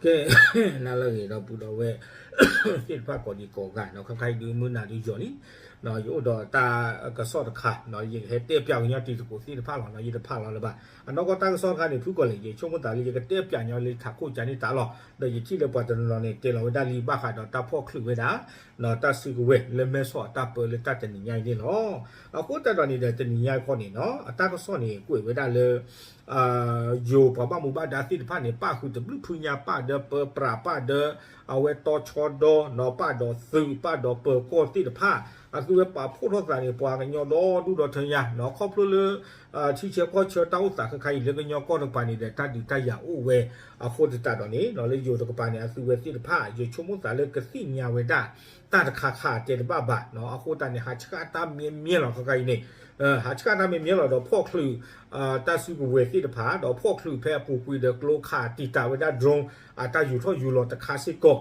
ကဲ, နၤလၢအဂ့ၤ ဒီပုၢ်ဒီဝဲၢ်သ့ၣ်တဖၣ်ကိးဒံကိးဂၤနီၤ, ခဲခါအံၤဒုးမုၢ်နၤဒုးယီၤလံ, ယအိၣ်ဒီးတၢ်ကစီၣ်တခါနီၤ, ယကဟဲတဲပၠးကညီတံၤသကိးသ့ၣ်တဖၣ်လီၤနီၤ, ယတဖးလီၤလၢၤဘၣ်. အနီၢ်ကီၢ်တၢ်ကစီၣ်တခါန့ၣ် ဖုၣ်ကိာ်လဲၣ် ယဆိကမိၣ်သးလၢယကတဲပၠးညီလၢထးခိၣ်ကန့ၣ်တၢ်လီၤ, ဒီးယထံၣ်လၢပှၤတနီၤနီၤန့ၣ် တဲလီၤဝဲဒၣ်လံဘၣ်ဃးဒီးတၢ်ဖီၣ်ချုးဝဲဒၣ် တၢ်စုကဝဲၤလၢမဲဆီးအတၢ်ပၢလၢတၢ်တနံၤညါအံၤန့ၣ်လီၤ. အဃိသတးဒီးန့ၣ်ဒီး တနံၤညါအံၤခီန့ၣ်နီၤ အတၢ်ကစီၣ်န့ၣ် ကွဲးဝဲဒၣ်လၢ ယိၤပှၤဘၣ်မူဘၣ်ဒါသ့ၣ်တဖၣ်န့ၣ် ပၣ်ဃုာ်တဘျုးဖုညါ ပၣ်ဒီးပၢပြး ပၣ်ဒီး အဝဲတီဆီဒီနီၤ, ပၣ်ဒီးသုး ပၣ်ဒီးပၢၤကီၢ်သ့ၣ်တဖၣ်, အသုဝဲပာ်ဖှိၣ်ထီၣ်သးန့ၣ် ပှၤကညီဒီဒူၣ်ဒီထၢညါနီၤ, ခီဖျိလၢ ထံဆၢကီၢ်ဆၢတၢ်အိၣ်သးခဲခါအံၤ လၢကညီကီၢ်တကပၤန့ၣ်ဒီး တၢ်ဒုးတၢ်ယၤအိၣ်ဝဲ, အဃိသတးဒီးန့ၣ်နီၤ လၢယိၤတကပၤန့ၣ် အသုဝဲသ့ၣ်တဖၣ် ယဆိကမိၣ်သးလၢကသ့ၣ်ညါဝဲဒၣ် တၢ်တခါခါတဲတဘၣ်ဘၣ်နီၤ, အဃိသတးန့ၣ် ဟးဆှၣ်တၢ်မ့ၢ်မ့ၢ်လီၤခဲခါအံၤန့ၣ်, ဟးဆှၣ်တၢ်မ့ၢ်မ့ၢ်လီၤဒီးဖီၣ်ချုး တၢ်စုကဝဲၤသ့ၣ်တဖၣ် ဒီးဖီၣ်ချုးဖဲအပူၤကွံာ်ဒီးကျိခးတံာ်တာ်ဝဲဒၣ် drone အတၢ်ယူၤထီၣ်ယူၤလီၤတခါစ့ၢ်ကီး,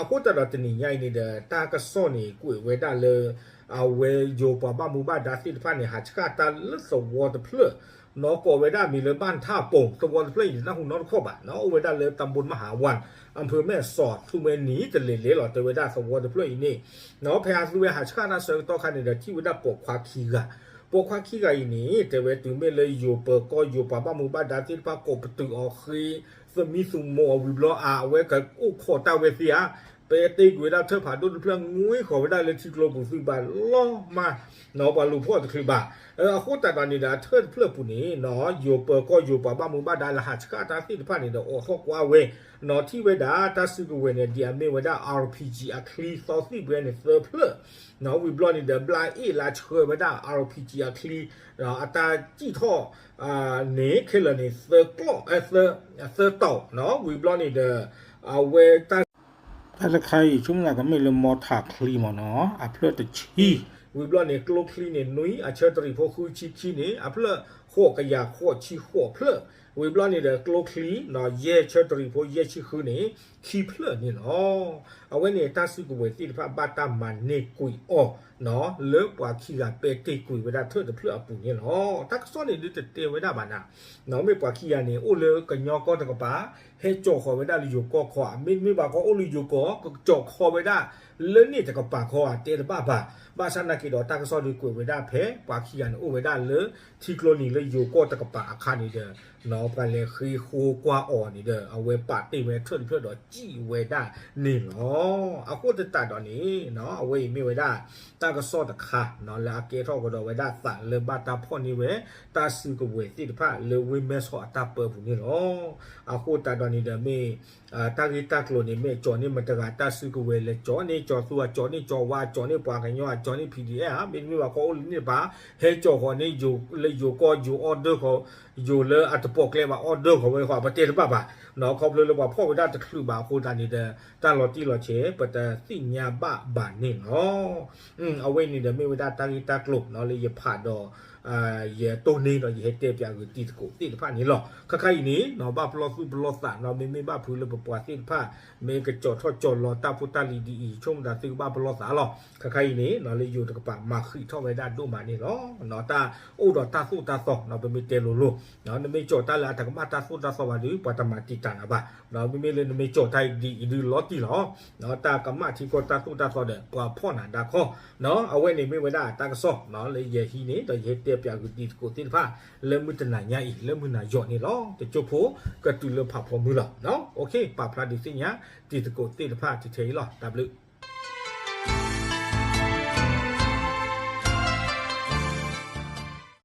အဃိသတးဒီးတနံၤညါအံၤန့ၣ်ဒီး တၢ်ကစီၣ်န့ၣ် ကွဲးဝဲဒၣ်လၢ အဝဲယိၤပှၤဘၣ်မူဘၣ်ဒါသ့ၣ်တဖၣ်န့ၣ် ဟးဆှၣ်တၢ်လၢသဝီတဖျၢၣ်နီၤ, ကိးဝဲဒၣ်မံၤလၢဘၣ်ထၣ်ပိာ်, သဝီတဖျၢၣ်အံၤန့ၣ် တၢ်ဟူးနီတခီၣ်ဘၣ်နီၤ, အိၣ်ဝဲဒၣ်လၢ တၢ်ဘိမဟးဝါ အဖၢမဲာ်စီၤ ထူမဲာ်နံၤတလ့ၤလ့ၤလီၤ, တဲဝဲဒၣ်သဝီတဖျၢၣ်အံၤန့ၣ်နီၤ, ဖဲအသုဝဲဟးဆှၣ်တၢ်ဆၢကတီၢ်ခါန့ၣ်ဒီး ထံၣ်ဝဲဒၣ်ပိာ်ခွါခံဂၤ, ပိာ်ခွါခံဂၤအံၤန့ၣ် တဲဝဲတုၤမ့ၢ်လၢယိၤပၢၤကီၢ် ယိၤပှၤဘၣ်မူဘၣ်ဒါသ့ၣ်တဖၣ် ကိးပတုာ်အီၤဃ့ သမံသမိးအီၤဝံၤဘျီအါ အဝဲကအိၣ်ခိးတၢ်ဝဲသ့ဧါ, ပဲတ့ၢ်ကွံာ်ဝဲဒၣ်ထၢၣ်ဖးဒိၣ်တဖျၢၣ် ငွ့ဃီၤဝဲဒၣ်လၢထံကျိပူၤ သုးဘၣ်လီၤမၢ်နီၤ, ပှၤလူၤဖီၣ်တချုးဘၣ်, အဃိသတးဒီးန့ၣ်ဒီး အထၢၣ်တဖျၢၣ်ပူၤန့ၣ်နီၤ ယိၤပၢၤကီၢ် ယိၤပှၤဘၣ်မူဘၣ်ဒါလၢဟးဆှၣ်တၢ်သ့ၣ်တဖၣ်န့ၣ်ဒီး အိးထီၣ်ကွၢ်ဝဲနီၤ, ထံၣ်ဝဲဒၣ်တၢ်စုကဝဲၤန့ၣ် ဒ်အမ့ၢ်ဝဲဒၣ် RPG အချံ သီသံၣ်ပှဲၤန့ၣ်သၢဖျၢၣ်နီၤ, ဝံၤဘျီန့ၣ်ဒီး ဘျါအ့ၣ်လါဆှၢဝဲဒၣ် RPG အချံ အတၢ်စံၣ်ထီၣ်န့ၣ် ခဲလၢာ်န့ၣ် သၢကျီၢ် သၢတီၤနီၤ, ဝံၤဘျီန့ၣ်ဒီး အဝဲတၢ် တၢ်တခါအံၤ ဆိကမိၣ်သးကမ့ၢ်လၢမီထးချံမ့ၢ်နီၤ, အဖျၢၣ်တဆံ, ဝံၤဘျီန့ၣ် ကျိချံန့ၣ်နွံ, အဆၢတရံးဖိဃုဆံခံန့ၣ် အဖျၢၣ်ဃိးကယၤဃိးဆံဃိးဖျၢၣ်, ဝံၤဘျီန့ၣ်ဒီး ကျိချံနီၤ ယဲၢ်ဆၢတရံးဖိယဲၢ်ဆံဃုန့ၣ် ခံဖျၢၣ်န့ၣ်လီၤ. အဝဲန့ၣ် တၢ်စုကဝဲၤသ့ၣ်တဖၣ်ဘၣ်တၢ်မၤန့ၢ်ကွံာ်အီၤနီၤ လၢပှၤခံဂၤပဲတ့ၢ်ကွံာ်ဝဲဒၣ်ထၢၣ်တဖျၢၣ်အပူၤန့ၣ်လီၤ. တၢ်ကစီၣ်န့ၣ်ဒုးတတဲဝဲဒၣ်ဘၣ်နၤ, မ့ၢ်ပှၤခံဂၤန့ၣ် အိၣ်လၢကညီကီၢ်တကပၤ ဟဲကၠီၣ်ဃီၤဝဲဒၣ်လၢယိၤကီၢ်ခီဧါ, မ့တမ့ၢ်ဘၣ်ခီ အိၣ်လၢယိၤကီၢ် ကကၠီၣ်ခီဝဲဒၣ်လၢန့ၣ်တကပၤခီဧါ တဲတဘၣ်ဘၣ်. ဘၣ်ဆၣ်နာ်က့ဒီး တၢ်ကစီၣ်ဒုးကွဲးဝဲဒၣ်ဖဲ ပှၤခံဂၤန့ၣ် အိၣ်ဝဲဒၣ်လၢထံကျိနံၤလၢယိၤကီၢ်တကပၤအခါန့ၣ်ဒီး ပှၤလဲၤဃ့ဃိကွၢ်အီၤန့ၣ်ဒီး အဝဲပာ်တ့ၢ်ဝဲထၢၣ်တဖျၢၣ်ဒီးစံၣ်ဝဲဒၣ်န့ၣ်လီၤ. အဃိသတးဒီးန့ၣ် အဝဲအံၤမ့ၢ်ဝဲဒၣ် တၢ်ကစီၣ်တခါနီၤ လၢအကဲထီၣ်ကဒီးဝဲဒၣ်သးလၢဘၣ်တၢ်ဖီၣ်န့ၢ်ဝဲ တၢ်စုကဝဲၤသ့ၣ်တဖၣ်လၢဝ့ၢ်မဲဆီးအတၢ်ပၢပူၤန့ၣ်လီၤ. အဃိသတးဒီးန့ၣ်ဒီးမ့ၢ် တၢ်ဂ့ၢ်တၢ်ကျိၤန့ၣ် မ့ၢ်ကၠီၣ်န့ၢ်မတၤတဂၤ တၢ်စုကဝဲၤလဲၤကၠီၣ်န့ၢ် ကၠီၣ်သူ အကၠီၣ်န့ၢ်ကၠီဝါ အကၠီၣ်န့ၢ်ပှၤကညီ အကၠီၣ်န့ၢ် PDF ဧါ, မ့တမ့ၢ်ဘၣ်ခီ အိၣ်လၢန့ၣ်တပၤ ဟဲကၠီၣ်ဃီၤန့ၢ် လၢယိၤကီၢ်ယိၤ order ဃီၤ ယိၤလၢအတပိာ်ကျဲဘၣ် order ဃီၤဝဲဃီ ပတဲတဘၣ်ဘၣ်နီၤ, ခီဖျိလၢပှၤဖီၣ်ဝဲဒၣ်တချုးဘၣ်အဃိသတးန့ၣ်ဒီး တၢ်လီၤတံၢ်လီၤဆဲး ပတသ့ၣ်ညါဘၣ်ဘၣ်န့ၣ်လီၤ. အဝဲန့ၣ်ဒီးမ့ၢ်ဝဲဒၣ်တၢ်ဂ့ၢ်တၢ်ကျိၤနီၤ လၢယဖးဒီး ယတိၢ်န့ၢ်ဒီးယဟဲတဲပၠးဂုာ်တံၤသကိးသ့ၣ်တဖၣ်န့ၣ်လီၤ. ခဲခါအံၤန့ၣ်နီၤ ဘၣ်ပလီၢ်သူၣ်ပလီၢ်သးနီၤ မ့မ့ၢ်ဘၣ်ဖုးလၢပပှၤသ့ၣ်တဖၣ် မ့ၢ်ကကၠီၣ်ထီၣ်ကၠီၣ်လီၤတၢ်ဖိတၢ်လံၤဒ်အံၤ ဆိကမိၣ်သးသုကဘၣ်ပလီၢ်သးလီၤ. ခဲခါအံၤန့ၣ်နီၤ လၢယိၤတကပၤမၤဃံးထီၣ်ဝဲဒၣ်ဒိၣ်မးန့ၣ်လီၤ. တၢ်အိၣ်ဒီးတၢ်သိၣ်တၢ်သီနီၤ ပမ့ၢ်တဲလိၤလိၤ နမ့ၢ်ကၠီၣ်တၢ်လၢအတကမၣ်တၢ်သိၣ်တၢ်သီဘၣ်ဒီး ပှၤတမၤတံာ်တာ်နၤဘၣ်. မ့မ့ၢ်လၢနမ့ၢ်ကၠီၣ်တၢ်ဒ်အံၤဒုးလီၤတံၢ်လီၤ တၢ်ကမၣ်ထံကီၢ်တၢ်သိၣ်တၢ်သီဒီး ပှၤဖီၣ်နၤဒါခီ အဝဲန့ၣ်မ့ၢ်ဝဲဒၣ်တၢ်ကစီၣ်နီၤ လၢယဟံးန့ၢ်ဒီးယဟဲတဲပၠးဂုာ်တံၤသကိးသ့ၣ်တဖၣ် လၢမုၢ်တနၤညါအံၤ လၢမုၢ်နၤယီၤန့ၣ်လီၤ. တကၠိဖိ ကတုၤလၢဖးဖီမုၢ်လီၤ. ပာ်ဖျါဒုးသ့ၣ်ညါ တံၤသကိးသ့ၣ်တဖၣ်တထဲအံၤလီၤ. တၢ်ဘျုး